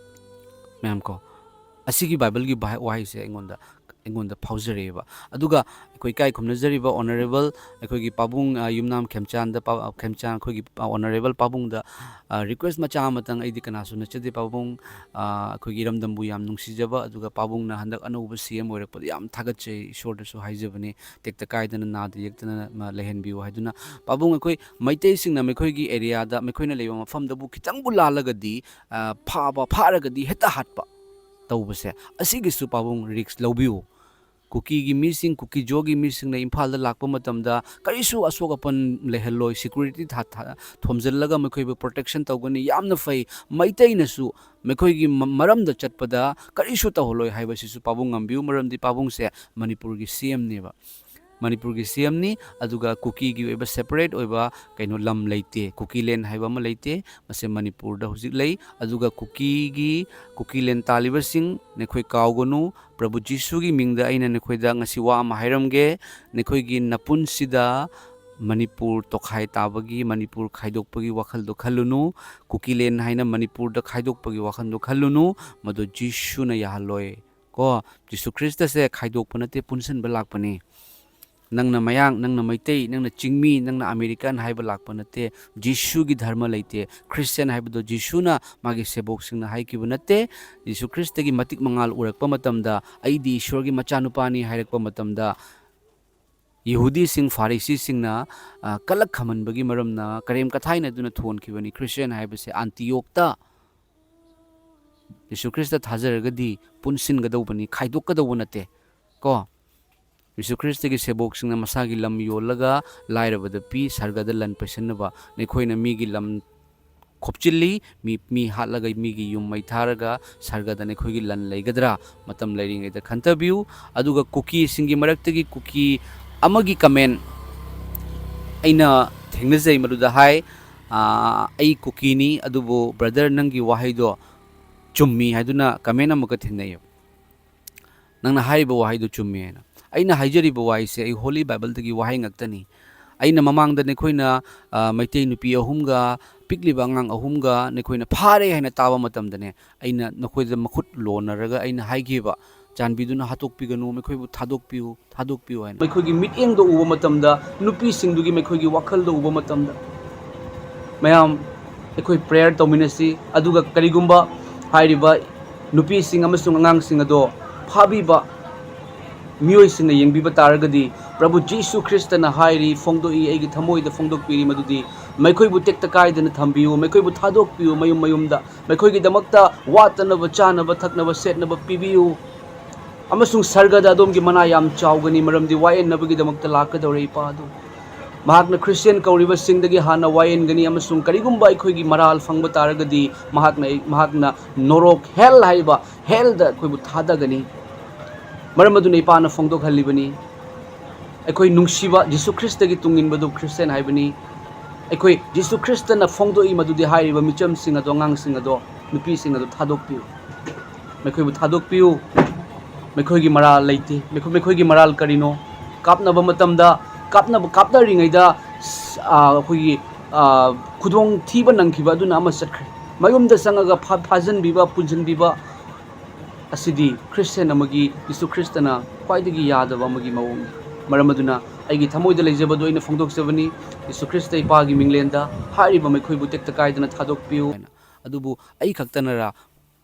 ꯃꯌꯥꯝ ꯀꯣ, ꯑꯁꯤꯒꯤ ꯕꯥꯏꯕꯜꯒꯤ ꯚꯥꯏ-, ꯋꯥꯍꯩꯁꯦ ꯑꯩꯉꯣꯟꯗ, ꯑꯩꯉꯣꯟꯗ ꯐꯥꯎꯖꯔꯛꯑꯦꯕ꯫ ꯑꯗꯨꯒ ꯑꯩꯈꯣꯏ ꯏꯀꯥꯏ ꯈꯨꯝꯅꯖꯔꯤꯕ ꯑꯣꯅꯔꯦꯕꯜ ꯑꯩꯈꯣꯏꯒꯤ ꯄꯥꯕꯨꯡ, ꯑ, ꯌꯨꯝꯅꯥꯝ ꯈꯦꯝꯆꯥꯟꯗ ꯄꯥ-, ꯈꯦꯝꯆꯥꯟ ꯑꯩꯈꯣꯏꯒꯤ, ꯑ, ꯑꯣꯅꯔꯦꯕꯜ ꯄꯥꯕꯨꯡꯗ, ꯑ, ꯔꯤꯀ꯭ꯋꯦꯁ ꯃꯆꯥ ꯑꯃꯇꯪ, ꯑꯩꯗꯤ ꯀꯅꯥꯁꯨ ꯅꯠꯆꯗꯦ ꯄꯥꯕꯨꯡ, ꯑ, ꯑꯩꯈꯣꯏꯒꯤ ꯏꯔꯝꯗꯝꯕꯨ ꯌꯥꯝ ꯅꯨꯡꯁꯤꯖꯕ, ꯑꯗꯨꯒ ꯄꯥꯕꯨꯡꯅ ꯍꯟꯗꯛ ꯑꯅꯧꯕ ꯁꯤ ꯑꯦꯝ ꯑꯣꯏꯔꯛꯄꯗ ꯌꯥꯝ ꯊꯥꯒꯠꯆꯩ, ꯏꯁꯣꯔꯗꯁꯨ ꯍꯥꯏꯖꯕꯅꯤ, ꯇꯦꯛꯇ ꯀꯥꯏꯗꯅ ꯅꯥꯗ ꯌꯦꯛꯇꯅ, ꯃ, ꯂꯩꯍꯟꯕꯤꯌꯨ ꯍꯥꯏꯗꯨꯅ꯫ ꯄꯥꯕꯨꯡ, ꯑꯩꯈꯣꯏ ꯃꯩꯇꯩꯁꯤꯡꯅ ꯃꯈꯣꯏꯒꯤ ꯑꯦꯔꯤꯌꯥꯗ, ꯃꯈꯣꯏꯅ ꯂꯩꯕ ꯃꯐꯝꯗꯕꯨ ꯈꯤꯇꯪꯕꯨ ꯂꯥꯜꯂꯒꯗꯤ, ꯑ, ꯐꯥꯕ, ꯐꯥꯔꯒꯗꯤ ꯍꯦꯛꯇ ꯍꯥꯠꯄ ꯇꯧꯕꯁꯦ, ꯑꯁꯤꯒꯤꯁꯨ ꯄꯥꯕꯨꯡ ꯔꯤꯛꯁ ꯂꯧꯕꯤꯌꯨ꯫ ꯀꯨꯀꯤꯒꯤ ꯃꯤꯁꯤꯡ, ꯀꯨꯀꯤꯖꯣꯒꯤ ꯃꯤꯁꯤꯡꯅ ꯏꯝꯐꯥꯜꯗ ꯂꯥꯛꯄ ꯃꯇꯝꯗ ꯀꯔꯤꯁꯨ ꯑꯁꯣꯛ ꯑꯄꯟ ꯂꯩꯍꯜꯂꯣꯏ, ꯁꯦꯀ꯭ꯌꯨꯔꯤꯇꯤ ꯊꯥ-, ꯊꯥ-, ꯊꯣꯝꯖꯤꯜꯂꯒ ꯃꯈꯣꯏꯕꯨ ꯄ꯭ꯔꯣꯇꯦꯛꯁꯟ ꯇꯧꯒꯅꯤ, ꯌꯥꯝꯅ ꯐꯩ꯫ ꯃꯩꯇꯩꯅꯁꯨ ꯃꯈꯣꯏꯒꯤ ꯃ-, ꯃꯔꯝꯗ ꯆꯠꯄꯗ ꯀꯔꯤꯁꯨ ꯇꯧꯍꯜꯂꯣꯏ ꯍꯥꯏꯕꯁꯤꯁꯨ ꯄꯥꯕꯨꯡ ꯉꯝꯕꯤꯌꯨ, ꯃꯔꯝꯗꯤ ꯄꯥꯕꯨꯡꯁꯦ ꯃꯅꯤꯄꯨꯔꯒꯤ ꯁꯤ ꯑꯦꯝꯅꯦꯕ꯫ ꯃꯅꯤꯄꯨꯔꯒꯤ ꯁꯤ ꯑꯦꯝꯅꯤ, ꯑꯗꯨꯒ ꯀꯨꯀꯤꯒꯤ ꯑꯣꯏꯕ ꯁꯦꯄꯔꯦꯠ ꯑꯣꯏꯕ ꯀꯩꯅꯣ ꯂꯝ ꯂꯩꯇꯦ꯫ ꯀꯨꯀꯤꯂꯦꯟ ꯍꯥꯏꯕ ꯑꯃ ꯂꯩꯇꯦ, ꯃꯁꯦ ꯃꯅꯤꯄꯨꯔꯗ ꯍꯧꯖꯤꯛ ꯂꯩ꯫ ꯑꯗꯨꯒ ꯀꯨꯀꯤꯒꯤ, ꯀꯨꯀꯤꯂꯦꯟ ꯇꯥꯜꯂꯤꯕꯁꯤꯡ, ꯅꯈꯣꯏ ꯀꯥꯎꯒꯅꯨ, ꯄ꯭ꯔꯚꯨ ꯖꯤꯁꯨꯒꯤ ꯃꯤꯡꯗ ꯑꯩꯅ ꯅꯈꯣꯏꯗ ꯉꯁꯤ ꯋꯥ ꯑꯃ ꯍꯥꯏꯔꯝꯒꯦ, ꯅꯈꯣꯏꯒꯤ ꯅꯄꯨꯟꯁꯤꯗ ꯃꯅꯤꯄꯨꯔ ꯇꯣꯈꯥꯏ ꯇꯥꯕꯒꯤ, ꯃꯅꯤꯄꯨꯔ ꯈꯥꯏꯗꯣꯛꯄꯒꯤ ꯋꯥꯈꯜꯗꯣ ꯈꯜꯂꯨꯅꯨ, ꯀꯨꯀꯤꯂꯦꯟ ꯍꯥꯏꯅ ꯃꯅꯤꯄꯨꯔꯗ ꯈꯥꯏꯗꯣꯛꯄꯒꯤ ꯋꯥꯈꯜꯗꯣ ꯈꯜꯂꯨꯅꯨ, ꯃꯗꯨ ꯖꯤꯁꯨꯅ ꯌꯥꯍꯜꯂꯣꯏ꯫ ꯀꯣ, ꯖꯤꯁꯨ ꯈ꯭ꯔꯤꯁꯇꯁꯦ ꯈꯥꯏꯗꯣꯛꯄ ꯅꯠꯇꯦ, ꯄꯨꯟꯁꯤꯟꯕ ꯂꯥꯛꯄꯅꯤ꯫ ꯅꯪꯅ ꯃꯌꯥꯡ, ꯅꯪꯅ ꯃꯩꯇꯩ, ꯅꯪꯅ ꯆꯤꯡꯃꯤ, ꯅꯪꯅ ꯑꯃꯦꯔꯤꯀꯥꯟ ꯍꯥꯏꯕ ꯂꯥꯛꯄ ꯅꯠꯇꯦ꯫ ꯖꯤꯁꯨꯒꯤ ꯙꯔꯃ ꯂꯩꯇꯦ꯫ ꯈ꯭ꯔꯤꯁꯇꯤꯌꯥꯟ ꯍꯥꯏꯕꯗꯣ ꯖꯤꯁꯨꯅ ꯃꯥꯒꯤ ꯁꯦꯕꯣꯛꯁꯤꯡꯅ ꯍꯥꯏꯈꯤꯕ ꯅꯠꯇꯦ꯫ ꯖꯤꯁꯨ ꯈ꯭ꯔꯤꯁꯇꯒꯤ ꯃꯇꯤꯛ ꯃꯉꯥꯜ ꯎꯔꯛꯄ ꯃꯇꯝꯗ, "ꯑꯩꯗꯤ ꯏꯁꯣꯔꯒꯤ ꯃꯆꯥꯅꯨꯄꯥꯅꯤ" ꯍꯥꯏꯔꯛꯄ ꯃꯇꯝꯗ, ꯌꯍꯨꯗꯤꯁꯤꯡ, ꯐꯥꯔꯤꯁꯤꯁꯤꯡꯅ, ꯑ, ꯀꯂꯛ ꯈꯝꯍꯟꯕꯒꯤ ꯃꯔꯝꯅ ꯀꯔꯦꯝ ꯀꯊꯥꯏꯅꯗꯨꯅ ꯊꯣꯟꯈꯤꯕꯅꯤ꯫ ꯈ꯭ꯔꯤꯁꯇꯤꯌꯥꯟ ꯍꯥꯏꯕꯁꯦ ꯑꯟꯇꯤꯌꯣꯛꯇ ꯌꯦꯁꯨ ꯈ꯭ꯔꯤꯁꯇ ꯊꯥꯖꯔꯒꯗꯤ ꯄꯨꯟꯁꯤꯟꯒꯗꯧꯕꯅꯤ, ꯈꯥꯏꯗꯣꯛꯀꯗꯧꯕ ꯅꯠꯇꯦ ꯀꯣ꯫ ꯌꯦꯁꯨ ꯈ꯭ꯔꯤꯁꯇꯒꯤ ꯁꯦꯕꯣꯛꯁꯤꯡꯅ ꯃꯁꯥꯒꯤ ꯂꯝ ꯌꯣꯜꯂꯒ ꯂꯥꯏꯔꯕꯗ ꯄꯤ, ꯁꯔꯒꯗ ꯂꯟ ꯄꯩꯁꯟꯅꯕ꯫ ꯅꯈꯣꯏꯅ ꯃꯤꯒꯤ ꯂꯝ ꯈꯣꯞꯆꯤꯜꯂꯤ, ꯃꯤ, ꯃꯤ ꯍꯥꯠꯂꯒ ꯃꯤꯒꯤ ꯌꯨꯝ ꯃꯩ ꯊꯥꯔꯒ ꯁꯔꯒꯗ ꯅꯈꯣꯏꯒꯤ ꯂꯟ ꯂꯩꯒꯗ꯭ꯔꯥ? ꯃꯇꯝ ꯂꯩꯔꯤꯉꯩꯗ ꯈꯟꯊꯕꯤꯌꯨ꯫ ꯑꯗꯨꯒ ꯀꯨꯀꯤꯁꯤꯡꯒꯤ ꯃꯔꯛꯇꯒꯤ ꯀꯨꯀꯤ ꯑꯃꯒꯤ ꯀꯃꯦꯟ ꯑꯩꯅ ꯊꯦꯡꯅꯖꯩ, ꯃꯗꯨꯗ ꯍꯥꯏ, "ꯑꯥ, ꯑꯩ ꯀꯨꯀꯤꯅꯤ, ꯑꯗꯨꯕꯨ ꯕ꯭ꯔꯗꯔ, ꯅꯪꯒꯤ ꯋꯥꯍꯩꯗꯣ ꯆꯨꯝꯃꯤ" ꯍꯥꯏꯗꯨꯅ ꯀꯃꯦꯟ ꯑꯃꯒ ꯊꯦꯡꯅꯩꯌꯦꯕ꯫ "ꯅꯪꯅ ꯍꯥꯏꯔꯤꯕ ꯋꯥꯍꯩꯗꯨ ꯆꯨꯝꯃꯤ" ꯍꯥꯏꯅ꯫ ꯑꯩꯅ ꯍꯥꯏꯖꯔꯤꯕ ꯋꯥꯍꯩꯁꯦ ꯑꯩ ꯍꯣꯂꯤ ꯕꯥꯏꯕꯜꯗꯒꯤ ꯋꯥꯍꯩ ꯉꯥꯛꯇꯅꯤ꯫ ꯑꯩꯅ ꯃꯃꯥꯡꯗ ꯅꯈꯣꯏꯅ, ꯑ, ꯃꯩꯇꯩ ꯅꯨꯄꯤ ꯑꯍꯨꯝꯒ ꯄꯤꯛꯂꯤꯕ ꯑꯉꯥꯡ ꯑꯍꯨꯝꯒ ꯅꯈꯣꯏꯅ ꯐꯥꯔꯦ ꯍꯥꯏꯅ ꯇꯥꯕ ꯃꯇꯝꯗꯅꯦ, ꯑꯩꯅ ꯅꯈꯣꯏꯗ ꯃꯈꯨꯠ ꯂꯣꯟꯅꯔꯒ ꯑꯩꯅ ꯍꯥꯏꯈꯤꯕ, "ꯆꯥꯟꯕꯤꯗꯨꯅ ꯍꯥꯠꯇꯣꯛꯄꯤꯒꯅꯨ, ꯃꯈꯣꯏꯕꯨ ꯊꯥꯗꯣꯛꯄꯤꯌꯨ, ꯊꯥꯗꯣꯛꯄꯤꯌꯨ" ꯍꯥꯏꯅ꯫ ꯃꯈꯣꯏꯒꯤ ꯃꯤꯠꯌꯦꯡꯗ ꯎꯕ ꯃꯇꯝꯗ, ꯅꯨꯄꯤꯁꯤꯡꯗꯨꯒꯤ ꯃꯈꯣꯏꯒꯤ ꯋꯥꯈꯜꯗ ꯎꯕ ꯃꯇꯝꯗ, ꯃꯌꯥꯝ, ꯑꯩꯈꯣꯏ ꯄ꯭ꯔꯦꯌꯔ ꯇꯧꯃꯤꯟꯅꯁꯤ꯫ ꯑꯗꯨꯒ ꯀꯔꯤꯒꯨꯝꯕ ꯍꯥꯏꯔꯤꯕ ꯅꯨꯄꯤꯁꯤꯡ ꯑꯃꯁꯨꯡ ꯑꯉꯥꯡꯁꯤꯡ ꯑꯗꯣ ꯐꯥꯕꯤꯕ ꯃꯤꯑꯣꯏꯁꯤꯡꯅ ꯌꯦꯡꯕꯤꯕ ꯇꯥꯔꯒꯗꯤ, ꯄ꯭ꯔꯚꯨ ꯖꯤꯁꯨ ꯈ꯭ꯔꯤꯁꯇꯅ ꯍꯥꯏꯔꯤ, ꯐꯣꯡꯗꯣꯛꯏ, ꯑꯩꯒꯤ ꯊꯃꯣꯏꯗ ꯐꯣꯡꯗꯣꯛꯄꯤꯔꯤ, ꯃꯗꯨꯗꯤ ꯃꯈꯣꯏꯕꯨ ꯇꯦꯛꯇ ꯀꯥꯏꯗꯅ ꯊꯝꯕꯤꯌꯨ, ꯃꯈꯣꯏꯕꯨ ꯊꯥꯗꯣꯛꯄꯤꯌꯨ, ꯃꯌꯨꯝ ꯃꯌꯨꯝꯗ ꯃꯈꯣꯏꯒꯤꯗꯃꯛꯇ ꯋꯥꯠꯇꯅꯕ ꯆꯥꯅꯕ ꯊꯛꯅꯕ ꯁꯦꯠꯅꯕ ꯄꯤꯕꯤꯌꯨ, ꯑꯃꯁꯨꯡ ꯁꯔꯒꯗ ꯑꯗꯣꯝꯒꯤ ꯃꯅꯥ ꯌꯥꯝ ꯆꯥꯎꯒꯅꯤ, ꯃꯔꯝꯗꯤ ꯋꯥꯌꯦꯟꯅꯕꯒꯤꯗꯃꯛꯇ ꯂꯥꯛꯀꯗꯧꯔꯦ ꯏꯄꯥ ꯑꯗꯨ꯫ ꯃꯍꯥꯛꯅ ꯈ꯭ꯔꯤꯁꯇꯤꯌꯥꯟ ꯀꯧꯔꯤꯕꯁꯤꯡꯗꯒꯤ ꯍꯥꯟꯅ ꯋꯥꯌꯦꯟꯒꯅꯤ, ꯑꯃꯁꯨꯡ ꯀꯔꯤꯒꯨꯝꯕ ꯑꯩꯈꯣꯏꯒꯤ ꯃꯔꯥꯜ ꯐꯪꯕ ꯇꯥꯔꯒꯗꯤ, ꯃꯍꯥꯛꯅ, ꯃꯍꯥꯛꯅ ꯅꯣꯔꯣꯛ, ꯍꯦꯜ ꯍꯥꯏꯔꯤꯕ ꯍꯦꯜꯗ ꯑꯩꯈꯣꯏꯕꯨ ꯊꯥꯗꯒꯅꯤ꯫ ꯃꯔꯝ ꯑꯗꯨꯅ ꯏꯄꯥꯅ ꯐꯣꯡꯗꯣꯛꯍꯜꯂꯤꯕꯅꯤ꯫ ꯑꯩꯈꯣꯏ ꯅꯨꯡꯁꯤꯕ ꯖꯤꯁꯨ ꯈ꯭ꯔꯤꯁꯇꯒꯤ ꯇꯨꯡ ꯏꯟꯕꯗꯨ ꯈ꯭ꯔꯤꯁꯇꯤꯌꯥꯟ ꯍꯥꯏꯕꯅꯤ꯫ ꯑꯩꯈꯣꯏ ꯖꯤꯁꯨ ꯈ꯭ꯔꯤꯁꯇꯅ ꯐꯣꯡꯗꯣꯛꯏ ꯃꯗꯨꯗꯤ ꯍꯥꯏꯔꯤꯕ ꯃꯤꯆꯝꯁꯤꯡ ꯑꯗꯣ, ꯑꯉꯥꯡꯁꯤꯡ ꯑꯗꯣ, ꯅꯨꯄꯤꯁꯤꯡ ꯑꯗꯣ ꯊꯥꯗꯣꯛꯄꯤꯌꯨ꯫ ꯃꯈꯣꯏꯕꯨ ꯊꯥꯗꯣꯛꯄꯤꯌꯨ꯫ ꯃꯈꯣꯏꯒꯤ ꯃꯔꯥꯜ ꯂꯩꯇꯦ꯫ ꯃꯈꯣꯏ, ꯃꯈꯣꯏꯒꯤ ꯃꯔꯥꯜ ꯀꯔꯤꯅꯣ? ꯀꯥꯞꯅꯕ ꯃꯇꯝꯗ, ꯀꯥꯞꯅꯕ, ꯀꯥꯞꯅꯔꯤꯉꯩꯗ, ꯁ-, ꯑ, ꯑꯩꯈꯣꯏꯒꯤ, ꯑ, ꯈꯨꯗꯣꯡꯊꯤꯕ ꯅꯪꯈꯤꯕ ꯑꯗꯨꯅ ꯑꯃ ꯆꯠꯈ꯭ꯔꯦ꯫ ꯃꯌꯨꯝꯗ ꯆꯪꯉꯒ ꯐꯥ-, ꯐꯥꯖꯤꯟꯕꯤꯕ, ꯄꯨꯟꯁꯤꯟꯕꯤꯕ ꯑꯁꯤꯗꯤ ꯈ꯭ꯔꯤꯁꯇꯤꯌꯥꯟ ꯑꯃꯒꯤ, ꯌꯤꯁꯨ ꯈ꯭ꯔꯤꯁꯇꯅ ꯈ꯭ꯋꯥꯏꯗꯒꯤ ꯌꯥꯗꯕ ꯑꯃꯒꯤ ꯃꯑꯣꯡꯅꯤ꯫ ꯃꯔꯝ ꯑꯗꯨꯅ ꯑꯩꯒꯤ ꯊꯃꯣꯏꯗ ꯂꯩꯖꯕꯗꯨ ꯑꯩꯅ ꯐꯣꯡꯗꯣꯛꯆꯕꯅꯤ꯫ ꯌꯤꯁꯨ ꯈ꯭ꯔꯤꯁꯇ ꯏꯄꯥꯒꯤ ꯃꯤꯡꯂꯦꯟꯗ ꯍꯥꯏꯔꯤꯕ ꯃꯈꯣꯏꯕꯨ ꯇꯦꯛꯇ ꯀꯥꯏꯗꯅ ꯊꯥꯗꯣꯛꯄꯤꯌꯨ꯫ ꯑꯗꯨꯕꯨ ꯑꯩ ꯈꯛꯇꯅꯔꯥ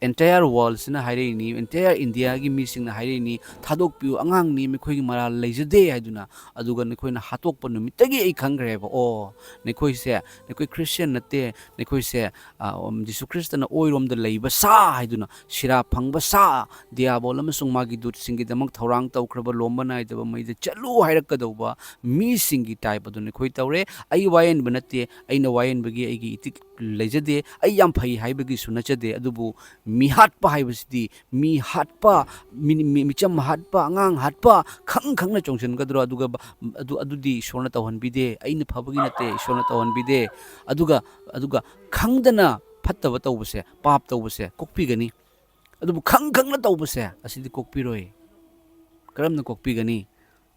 entire worldꯁꯤꯅ ꯍꯥꯏꯔꯛꯏꯅꯤ, entire Indiaꯒꯤ ꯃꯤꯁꯤꯡꯅ ꯍꯥꯏꯔꯛꯏꯅꯤ, "ꯊꯥꯗꯣꯛꯄꯤꯌꯨ, ꯑꯉꯥꯡꯅꯤ, ꯃꯈꯣꯏꯒꯤ ꯃꯔꯥꯜ ꯂꯩꯖꯗꯦ" ꯍꯥꯏꯗꯨꯅ꯫ ꯑꯗꯨꯒ ꯅꯈꯣꯏꯅ ꯍꯥꯠꯇꯣꯛꯄ ꯅꯨꯃꯤꯠꯇꯒꯤ ꯑꯩ ꯈꯪꯈ꯭ꯔꯦꯕ, ꯑꯣ, ꯅꯈꯣꯏꯁꯦ, ꯅꯈꯣꯏ ꯈ꯭ꯔꯤꯁꯇꯤꯌꯥꯟ ꯅꯠꯇꯦ, ꯅꯈꯣꯏꯁꯦ, ꯑ, ꯎꯝ, ꯖꯤꯁꯨ ꯈ꯭ꯔꯤꯁꯇꯅ ꯑꯣꯏꯔꯣꯝꯗ ꯂꯩꯕ ꯁꯥ ꯍꯥꯏꯗꯨꯅ, ꯁꯤꯔꯥ ꯐꯪꯕ ꯁꯥ, ꯗꯤꯌꯥꯕꯣꯜ ꯑꯃꯁꯨꯡ ꯃꯥꯒꯤ ꯗꯨꯠꯁꯤꯡꯒꯤꯗꯃꯛ ꯊꯧꯔꯥꯡ ꯇꯧꯈ꯭ꯔꯕ ꯂꯣꯝꯕ ꯅꯥꯏꯗꯕ ꯃꯩꯗ ꯆꯠꯂꯨ ꯍꯥꯏꯔꯛꯀꯗꯧꯕ ꯃꯤꯁꯤꯡꯒꯤ type ꯑꯗꯨ ꯅꯈꯣꯏ ꯇꯧꯔꯦ꯫ ꯑꯩ ꯋꯥꯌꯦꯟꯕ ꯅꯠꯇꯦ, ꯑꯩꯅ ꯋꯥꯌꯦꯟꯕꯒꯤ ꯑꯩꯒꯤ ꯏꯊꯤꯛ ꯂꯩꯖꯗꯦ, ꯑꯩ ꯌꯥꯝ ꯐꯩ ꯍꯥꯏꯕꯒꯤꯁꯨ ꯅꯠꯆꯗꯦ, ꯑꯗꯨꯕꯨ ꯃꯤꯍꯥꯠꯄ ꯍꯥꯏꯕꯁꯤꯗꯤ, ꯃꯤ ꯍꯥꯠꯄ, ꯃꯤ-, ꯃꯤ-, ꯃꯤꯆꯝ ꯍꯥꯠꯄ, ꯑꯉꯥꯡ ꯍꯥꯠꯄ ꯈꯪ ꯈꯪꯅ ꯆꯣꯡꯁꯤꯟꯒꯗ꯭ꯔꯣ? ꯑꯗꯨꯒ ꯕ-, ꯑꯗꯨ, ꯑꯗꯨꯗꯤ ꯏꯁꯣꯔꯅ ꯇꯧꯍꯟꯕꯤꯗꯦ, ꯑꯩꯅ ꯐꯕꯒꯤ ꯅꯠꯇꯦ, ꯏꯁꯣꯔꯅ ꯇꯧꯍꯟꯕꯤꯗꯦ꯫ ꯑꯗꯨꯒ, ꯑꯗꯨꯒ ꯈꯪꯗꯅ ꯐꯠꯇꯕ ꯇꯧꯕꯁꯦ, ꯄꯥꯞ ꯇꯧꯕꯁꯦ ꯀꯣꯛꯄꯤꯒꯅꯤ, ꯑꯗꯨꯕꯨ ꯈꯪ ꯈꯪꯅ ꯇꯧꯕꯁꯦ, ꯑꯁꯤꯗꯤ ꯀꯣꯛꯄꯤꯔꯣꯏ꯫ ꯀꯔꯝꯅ ꯀꯣꯛꯄꯤꯒꯅꯤ?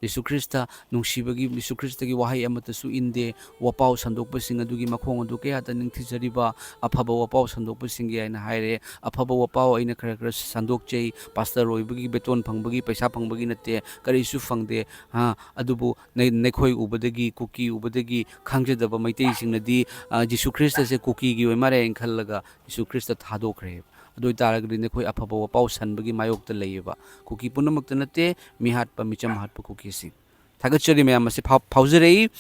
ꯌꯤꯁꯨ ꯈ꯭ꯔꯤꯁꯇ ꯅꯨꯡꯁꯤꯕꯒꯤ, ꯌꯤꯁꯨ ꯈ꯭ꯔꯤꯁꯇꯒꯤ ꯋꯥꯍꯩ ꯑꯃꯠꯇꯁꯨ ꯏꯟꯗꯦ꯫ ꯋꯥꯄꯥꯎ ꯁꯟꯗꯣꯛꯄꯁꯤꯡ ꯑꯗꯨꯒꯤ ꯃꯈꯣꯡ ꯑꯗꯨ ꯀꯌꯥꯗ ꯅꯤꯡꯊꯤꯖꯔꯤꯕ ꯑꯐꯕ ꯋꯥꯄꯥꯎ ꯁꯟꯗꯣꯛꯄꯁꯤꯡꯒꯤ ꯍꯥꯏꯅ ꯍꯥꯏꯔꯦ꯫ ꯑꯐꯕ ꯋꯥꯄꯥꯎ ꯑꯩꯅ ꯈꯔ ꯈꯔ ꯁꯟꯗꯣꯛꯆꯩ꯫ ꯄꯥꯁꯇꯔ ꯑꯣꯏꯕꯒꯤ, ꯕꯦꯇꯣꯟ ꯐꯪꯕꯒꯤ, ꯄꯩꯁꯥ ꯐꯪꯕꯒꯤ ꯅꯠꯇꯦ, ꯀꯔꯤꯁꯨ ꯐꯪꯗꯦ꯫ ꯍꯥ, ꯑꯗꯨꯕꯨ ꯅꯩ-, ꯅꯈꯣꯏ ꯎꯕꯗꯒꯤ, ꯀꯨꯀꯤ ꯎꯕꯗꯒꯤ ꯈꯪꯖꯗꯕ ꯃꯩꯇꯩꯁꯤꯡꯅꯗꯤ, ꯑ, ꯖꯤꯁꯨ ꯈ꯭ꯔꯤꯁꯇꯁꯦ ꯀꯨꯀꯤꯒꯤ ꯑꯣꯏ ꯃꯥꯜꯂꯦ ꯍꯥꯏꯅ ꯈꯜꯂꯒ ꯖꯤꯁꯨ ꯈ꯭ꯔꯤꯁꯇ ꯊꯥꯗꯣꯛꯈ꯭ꯔꯦ꯫ ꯑꯗꯨ ꯑꯣꯏꯇꯥꯔꯒꯗꯤ ꯅꯈꯣꯏ ꯑꯐꯕ ꯋꯥꯄꯥꯎ ꯁꯟꯕꯒꯤ ꯃꯥꯌꯣꯛꯇ ꯂꯩꯌꯦꯕ꯫ ꯀꯨꯀꯤ ꯄꯨꯝꯅꯃꯛꯇ ꯅꯠꯇꯦ, ꯃꯤꯍꯥꯠꯄ, ꯃꯤꯆꯝ ꯍꯥꯠꯄ ꯀꯨꯀꯤꯁꯤꯡ꯫ ꯊꯥꯒꯠꯆꯔꯤ ꯃꯌꯥꯝ ꯑꯁꯤ ꯐꯥꯎ-, ꯐꯥꯎꯖꯔꯛꯏ꯫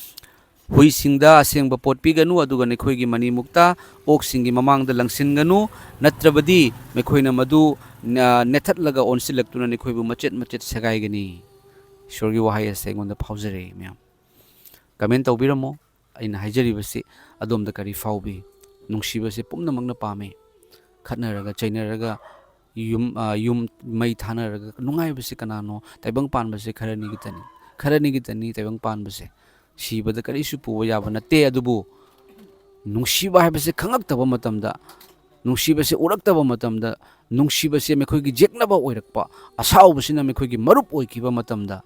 ꯍꯨꯏꯁꯤꯡꯗ ꯑꯁꯦꯡꯕ ꯄꯣꯠ ꯄꯤꯒꯅꯨ, ꯑꯗꯨꯒ ꯅꯈꯣꯏꯒꯤ ꯃꯅꯤꯃꯨꯛꯇ ꯑꯣꯛꯁꯤꯡꯒꯤ ꯃꯃꯥꯡꯗ ꯂꯪꯁꯤꯟꯒꯅꯨ, ꯅꯠꯇ꯭ꯔꯕꯗꯤ ꯃꯈꯣꯏꯅ ꯃꯗꯨ ꯅ-, ꯅꯦꯠꯊꯠꯂꯒ ꯑꯣꯟꯁꯤꯜꯂꯛꯇꯨꯅ ꯅꯈꯣꯏꯕꯨ ꯃꯆꯦꯠ ꯃꯆꯦꯠ ꯁꯦꯒꯥꯏꯒꯅꯤ꯫ ꯏꯁꯣꯔꯒꯤ ꯋꯥꯍꯩ ꯑꯁꯤ ꯑꯩꯉꯣꯟꯗ ꯐꯥꯎꯖꯔꯛꯏ ꯃꯌꯥꯝ꯫ Comment ꯇꯧꯕꯤꯔꯝꯃꯣ꯫ ꯑꯩꯅ ꯍꯥꯏꯖꯔꯤꯕꯁꯤ ꯑꯗꯣꯝꯗ ꯀꯔꯤ ꯐꯥꯎꯕꯤ? ꯅꯨꯡꯁꯤꯕꯁꯦ ꯄꯨꯝꯅꯃꯛꯅ ꯄꯥꯝꯃꯤ꯫ ꯈꯠꯅꯔꯒ ꯆꯩꯅꯔꯒ ꯌꯨꯝ, ꯑ, ꯌꯨꯝ ꯃꯩ ꯊꯥꯅꯔꯒ ꯅꯨꯡꯉꯥꯏꯕꯁꯤ ꯀꯅꯥꯅꯣ? ꯇꯥꯏꯕꯪ ꯄꯥꯟꯕꯁꯦ ꯈꯔꯅꯤꯒꯤꯇꯅꯤ꯫ ꯈꯔꯅꯤꯒꯤꯇꯅꯤ ꯇꯥꯏꯕꯪ ꯄꯥꯟꯕꯁꯦ꯫ ꯁꯤꯕꯗ ꯀꯔꯤꯁꯨ ꯄꯨꯕ ꯌꯥꯕ ꯅꯠꯇꯦ꯫ ꯑꯗꯨꯕꯨ ꯅꯨꯡꯁꯤꯕ ꯍꯥꯏꯕꯁꯦ ꯈꯪꯉꯛꯇꯕ ꯃꯇꯝꯗ, ꯅꯨꯡꯁꯤꯕꯁꯦ ꯎꯔꯛꯇꯕ ꯃꯇꯝꯗ, ꯅꯨꯡꯁꯤꯕꯁꯦ ꯃꯈꯣꯏꯒꯤ ꯌꯦꯛꯅꯕ ꯑꯣꯏꯔꯛꯄ, ꯑꯁꯥꯎꯕꯁꯤꯅ ꯃꯈꯣꯏꯒꯤ ꯃꯔꯨꯞ ꯑꯣꯏꯈꯤꯕ ꯃꯇꯝꯗ,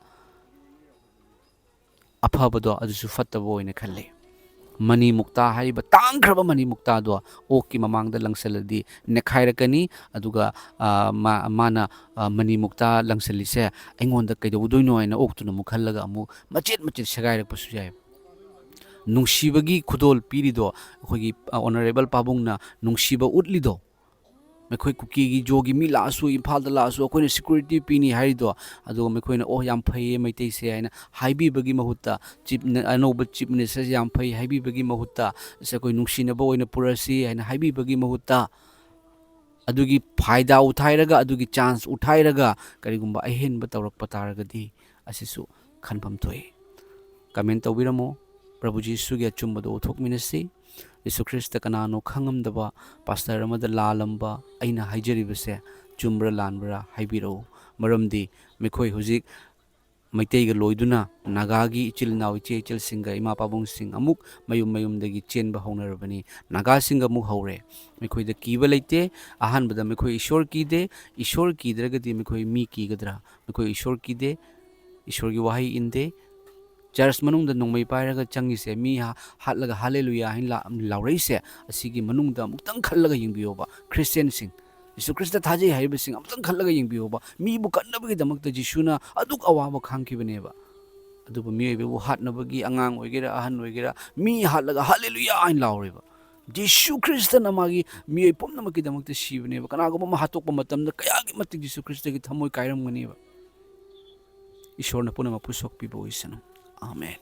ꯑꯐꯕꯗꯣ ꯑꯗꯨꯁꯨ ꯐꯠꯇꯕ ꯑꯣꯏꯅ ꯈꯜꯂꯤ꯫ ꯃꯅꯤ ꯃꯨꯛꯇꯥ ꯍꯥꯏꯔꯤꯕ ꯇꯥꯡꯈ꯭ꯔꯕ ꯃꯅꯤ ꯃꯨꯛꯇꯥꯗꯣ ꯑꯣꯛꯀꯤ ꯃꯃꯥꯡꯗ ꯂꯪꯁꯤꯜꯂꯗꯤ ꯅꯦꯠꯈꯥꯏꯔꯛꯀꯅꯤ꯫ ꯑꯗꯨꯒ, ꯑ, ꯃꯥ-, ꯃꯥꯅ, ꯑ, ꯃꯅꯤ ꯃꯨꯛꯇꯥ ꯂꯪꯁꯤꯜꯂꯤꯁꯦ ꯑꯩꯉꯣꯟꯗ ꯀꯩꯗꯧꯗꯣꯏꯅꯣ ꯍꯥꯏꯅ ꯑꯣꯛꯇꯨꯅ ꯑꯃꯨꯛ ꯈꯜꯂꯒ ꯑꯃꯨꯛ ꯃꯆꯦꯠ ꯃꯆꯦꯠ ꯁꯦꯒꯥꯏꯔꯛꯄꯁꯨ ꯌꯥꯏ꯫ ꯅꯨꯡꯁꯤꯕꯒꯤ ꯈꯨꯗꯣꯜ ꯄꯤꯔꯤꯗꯣ, ꯑꯩꯈꯣꯏꯒꯤ, ꯑ, honourable ꯄꯥꯕꯨꯡꯅ ꯅꯨꯡꯁꯤꯕ ꯎꯠꯂꯤꯗꯣ, ꯃꯈꯣꯏ ꯀꯨꯀꯤꯒꯤ ꯖꯣꯒꯤ ꯃꯤ ꯂꯥꯛꯑꯁꯨ, ꯏꯝꯐꯥꯜꯗ ꯂꯥꯛꯑꯁꯨ ꯑꯩꯈꯣꯏꯅ ꯁꯦꯀ꯭ꯌꯨꯔꯤꯇꯤ ꯄꯤꯅꯤ ꯍꯥꯏꯔꯤꯗꯣ, ꯑꯗꯨꯒ ꯃꯈꯣꯏꯅ "ꯑꯣ, ꯌꯥꯝ ꯐꯩꯌꯦ ꯃꯩꯇꯩꯁꯦ" ꯍꯥꯏꯅ ꯍꯥꯏꯕꯤꯕꯒꯤ ꯃꯍꯨꯠꯇ, ꯆꯤꯞ ꯃꯤꯅ-, ꯑꯅꯧꯕ ꯆꯤꯞ ꯃꯤꯅꯤꯁꯇꯔꯁꯦ ꯌꯥꯝ ꯐꯩ ꯍꯥꯏꯕꯤꯕꯒꯤ ꯃꯍꯨꯠꯇ, "ꯑꯁ, ꯑꯩꯈꯣꯏ ꯅꯨꯡꯁꯤꯅꯕ ꯑꯣꯏꯅ ꯄꯨꯔꯁꯤ" ꯍꯥꯏꯅ ꯍꯥꯏꯕꯤꯕꯒꯤ ꯃꯍꯨꯠꯇ, ꯑꯗꯨꯒꯤ ꯐꯥꯏꯗꯥ ꯎꯊꯥꯏꯔꯒ, ꯑꯗꯨꯒꯤ ꯆꯥꯟꯁ ꯎꯊꯥꯏꯔꯒ ꯀꯔꯤꯒꯨꯝꯕ ꯑꯍꯦꯟꯕ ꯇꯧꯔꯛꯄ ꯇꯥꯔꯒꯗꯤ, ꯑꯁꯤꯁꯨ ꯈꯟꯐꯝ ꯊꯣꯛꯏ꯫ ꯀꯃꯦꯟ ꯇꯧꯕꯤꯔꯝꯃꯣ꯫ ꯄ꯭ꯔꯚꯨ ꯖꯤꯁꯨꯒꯤ ꯑꯆꯨꯝꯕꯗꯣ ꯎꯊꯣꯛꯃꯤꯟꯅꯁꯤ꯫ ꯖꯤꯁꯨ ꯈ꯭ꯔꯤꯁꯇ ꯀꯅꯥꯅꯣ ꯈꯪꯉꯝꯗꯕ, ꯄꯥꯁꯇꯔ ꯑꯃꯗ ꯂꯥꯜꯂꯝꯕ ꯑꯩꯅ ꯍꯥꯏꯖꯔꯤꯕꯁꯦ ꯆꯨꯝꯕ꯭ꯔꯥ ꯂꯥꯟꯕ꯭ꯔꯥ ꯍꯥꯏꯕꯤꯔꯛꯎ꯫ ꯃꯔꯝꯗꯤ ꯃꯈꯣꯏ ꯍꯧꯖꯤꯛ ꯃꯩꯇꯩꯒ ꯂꯣꯏꯗꯨꯅ ꯅꯥꯒꯥꯒꯤ ꯏꯆꯤꯜ ꯏꯅꯥꯎ, ꯏꯆꯦ ꯏꯆꯜꯁꯤꯡꯒ, ꯏꯃꯥ ꯄꯥꯕꯨꯡꯁꯤꯡ ꯑꯃꯨꯛ ꯃꯌꯨꯝ ꯃꯌꯨꯝꯗꯒꯤ ꯆꯦꯟꯕ ꯍꯧꯅꯔꯕꯅꯤ꯫ ꯅꯥꯒꯥꯁꯤꯡꯒ ꯑꯃꯨꯛ ꯍꯧꯔꯦ꯫ ꯃꯈꯣꯏꯗ ꯀꯤꯕ ꯂꯩꯇꯦ꯫ ꯑꯍꯥꯟꯕꯗ ꯃꯈꯣꯏ ꯏꯁꯣꯔ ꯀꯤꯗꯦ꯫ ꯏꯁꯣꯔ ꯀꯤꯗ꯭ꯔꯒꯗꯤ ꯃꯈꯣꯏ ꯃꯤ ꯀꯤꯒꯗ꯭ꯔꯥ? ꯃꯈꯣꯏ ꯏꯁꯣꯔ ꯀꯤꯗꯦ꯫ ꯏꯁꯣꯔꯒꯤ ꯋꯥꯍꯩ ꯏꯟꯗꯦ꯫ ꯆꯔꯆ ꯃꯅꯨꯡꯗ ꯅꯣꯡꯃꯩ ꯄꯥꯏꯔꯒ ꯆꯪꯉꯤꯁꯦ, ꯃꯤ ꯍꯥ-, ꯍꯥꯠꯂꯒ "ꯍꯥꯂꯦꯂꯨꯌꯥ" ꯍꯥꯏꯅ ꯂꯥ-, ꯂꯥꯎꯔꯛꯏꯁꯦ, ꯑꯁꯤꯒꯤ ꯃꯅꯨꯡꯗ ꯑꯃꯨꯛꯇꯪ ꯈꯜꯂꯒ ꯌꯦꯡꯕꯤꯌꯣꯕ꯫ ꯈ꯭ꯔꯤꯁꯇꯤꯌꯥꯟꯁꯤꯡ, ꯖꯤꯁꯨ ꯈ꯭ꯔꯤꯁꯇ ꯊꯥꯖꯩ ꯍꯥꯏꯔꯤꯕꯁꯤꯡ ꯑꯃꯨꯛꯇꯪ ꯈꯜꯂꯒ ꯌꯦꯡꯕꯤꯌꯣꯕ꯫ ꯃꯤꯕꯨ ꯀꯟꯅꯕꯒꯤꯗꯃꯛꯇ ꯖꯤꯁꯨꯅ ꯑꯗꯨꯛ ꯑꯋꯥꯕ ꯈꯥꯡꯈꯤꯕꯅꯦꯕ꯫ ꯑꯗꯨꯕꯨ ꯃꯤꯑꯣꯏꯕꯕꯨ ꯍꯥꯠꯅꯕꯒꯤ, ꯑꯉꯥꯡ ꯑꯣꯏꯒꯦꯔꯥ, ꯑꯍꯟ ꯑꯣꯏꯒꯦꯔꯥ, ꯃꯤ ꯍꯥꯠꯂꯒ "ꯍꯥꯂꯦꯂꯨꯌꯥ" ꯍꯥꯏꯅ ꯂꯥꯎꯔꯦꯕ꯫ ꯖꯤꯁꯨ ꯈ꯭ꯔꯤꯁꯇꯅ ꯃꯥꯒꯤ ꯃꯤꯑꯣꯏ ꯄꯨꯝꯅꯃꯛꯀꯤꯗꯃꯛꯇ ꯁꯤꯕꯅꯦꯕ꯫ ꯀꯅꯥꯒꯨꯝꯕ ꯑꯃ ꯍꯥꯠꯇꯣꯛꯄ ꯃꯇꯝꯗ ꯀꯌꯥꯒꯤ ꯃꯇꯤꯛ ꯖꯤꯁꯨ ꯈ꯭ꯔꯤꯁꯇꯒꯤ ꯊꯃꯣꯏ ꯀꯥꯏꯔꯝꯒꯅꯦꯕ꯫ ꯏꯁꯣꯔꯅ ꯄꯨꯝꯅꯃꯛꯄꯨ ꯁꯣꯛꯄꯤꯕ ꯑꯣꯏꯁꯅꯨ꯫ ꯑꯥꯃꯦꯟ꯫